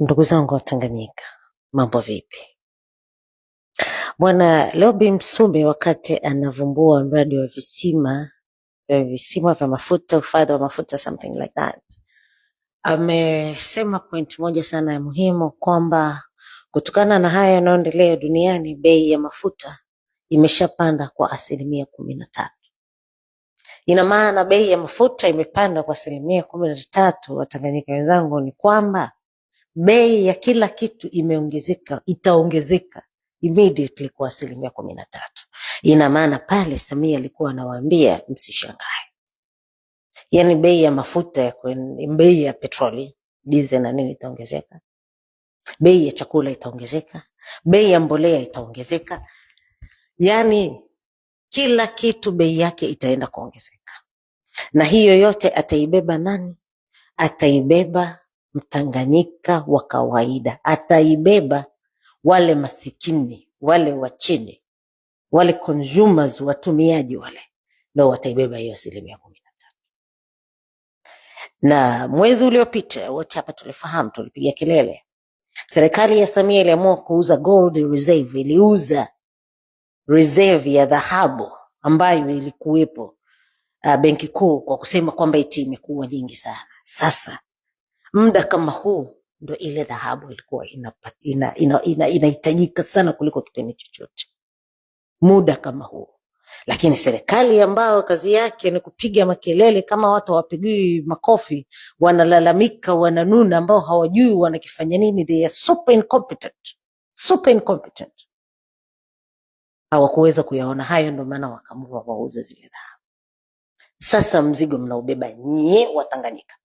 Ndugu zangu wa Tanganyika, mambo vipi? Bwana Leobi Msumi wakati anavumbua mradi wa visima vya mafuta, uhifadhi wa mafuta, something like that, amesema point moja sana ya muhimu kwamba kutokana na haya yanayoendelea duniani, bei ya mafuta imeshapanda kwa 13%. Ina maana bei ya mafuta imepanda kwa 13%, Watanganyika wenzangu, ni kwamba bei ya kila kitu imeongezeka, itaongezeka immediately kwa 13%. Ina maana pale Samia alikuwa anawaambia msishangae, yaani bei ya mafuta ya bei ya petroli, diesel na nini itaongezeka, bei ya chakula itaongezeka, bei ya mbolea itaongezeka, yaani kila kitu bei yake itaenda kuongezeka, na hiyo yote ataibeba nani? Ataibeba Mtanganyika wa kawaida, ataibeba wale masikini, wale wa chini, wale consumers, watumiaji wale, ndo wataibeba hiyo 13%. Na mwezi uliopita wote hapa tulifahamu, tulipiga kelele, serikali ya Samia iliamua kuuza gold reserve, iliuza reserve ya dhahabu ambayo ilikuwepo Benki Kuu kwa kusema kwamba eti imekuwa nyingi sana. Sasa muda kama huu ndo ile dhahabu ilikuwa inahitajika ina sana kuliko kipindi chochote, muda kama huu. Lakini serikali ambayo kazi yake ni kupiga makelele kama watu hawapigii makofi, wanalalamika, wananuna, ambao hawajui wanakifanya nini, they are super incompetent, super incompetent. Hawakuweza kuyaona hayo, ndo maana wakaamua wauze zile dhahabu. Sasa mzigo mnaubeba nyie Watanganyika.